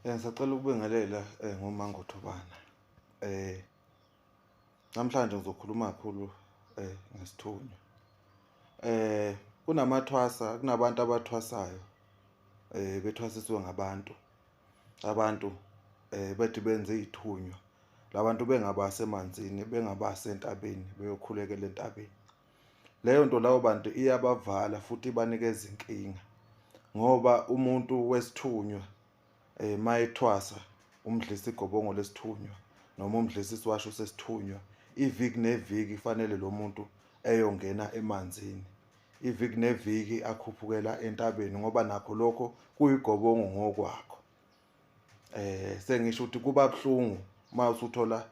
Ngisacela ukubingelela ngoMangothobana. Namhlanje ngizokhuluma kakhulu ngesithunywa. Kunamathwasa, kunabantu abathwasayo bethwasiswe ngabantu. Abantu bethi benze iy'thunywa. Labantu bengabase emanzini, bengabase entabeni beyokhulekela entabeni. Leyo nto labo bantu iyabavala futhi ibanikeza inkinga ngoba umuntu wesithunywa mayethwasa umdlisa igobongo lesithunywa noma umdlisa isiwasho sesithunywa, iviki neviki kufanele lo muntu eyongena emanzini, iviki neviki akhuphukela entabeni ngoba nakho lokho kuyigobongo ngokwakho. Sengisho ukuthi kuba buhlungu uma usuthola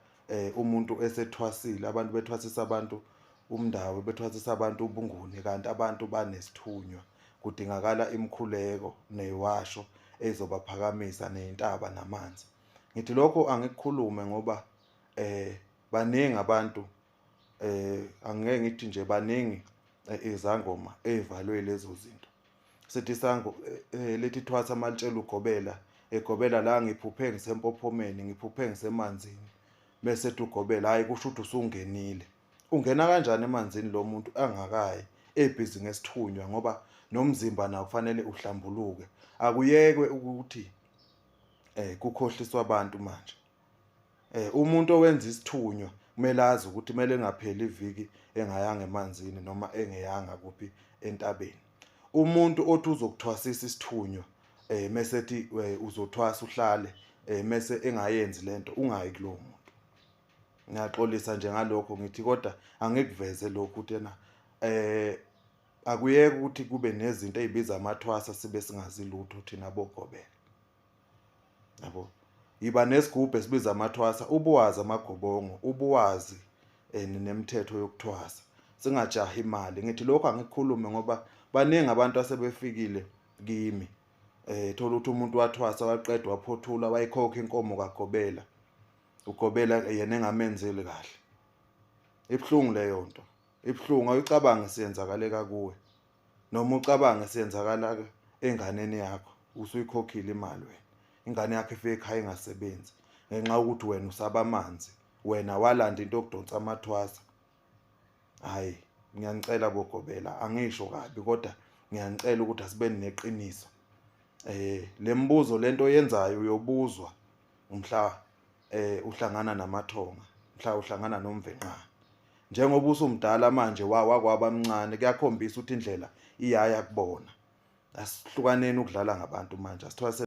umuntu esethwasile, abantu bethwasisa abantu umndawo, bethwasisa abantu ubunguni kanti abantu banesithunywa. Kudingakala imikhuleko neyiwasho ezobaphakamisa ney'ntaba namanzi. Ngithi lokho angikukhulume ngoba baningi abantu, angeke ngithi nje baningi izangoma ey'valwe lezo zinto. Sithi isango lithi thwasa malitshela ugobela, egobela la ngiphuphe ngisempophomeni, ngiphuphe ngisemanzini, bese ethi ugobela hhayi kusho ukuthi usungenile. Ungena kanjani emanzini lo muntu angakayi ebhizi ngesithunywa ngoba nomzimba nawo kufanele uhlambuluke. Akuyekwe ukuthi kukhohliswa abantu manje. Umuntu owenza isithunywa kumele azi ukuthi kumele engapheli iviki engayanga emanzini noma engeyanga kuphi entabeni. Umuntu othi uzokuthwasisa isithunywa mese ethi uzothwasa uhlale mese engayenzi lento, ungayi kulowo muntu. Ngiyaxolisa nje ngalokho, ngithi kodwa angikuveze lokhu ukuthi ena akuyeke ukuthi kube nezinto ey'biza amathwasa sibe singazi lutho thina bogobela. Yabo, yiba nesigubhu esibiza amathwasa, ubuwazi amagobongo, ubuwazi nemithetho yokuthwasa, singajahi imali. Ngithi lokho angikukhulume ngoba baningi abantu asebefikile kimi, thola ukuthi umuntu wathwasa waqeda waphothula wayikhokha inkomo kagobela, ugobela yena engamenzeli kahle. Ibuhlungu leyo nto, ibuhlungu. Awuyicabange siyenzakaleka kuwe noma ucabange siyenzakala enganeni yakho, usuyikhokhile imali wena, ingane yakho ifike ekhaya ingasebenzi ngenxa yokuthi wena usaba amanzi, wena walanda into yokudonsa amathwasa. Hhayi, ngiyanicela bogobela, angisho kabi kodwa ngiyanicela ukuthi asibeni neqiniso. Le mibuzo lento oyenzayo uyobuzwa mhla uhlangana namathonga, mhla uhlangana nomvenqane. Njengoba usumdala manje wakwaba mncane, kuyakhombisa ukuthi indlela iyaya kubona. Asihlukaneni ukudlala ngabantu manje, asithwase.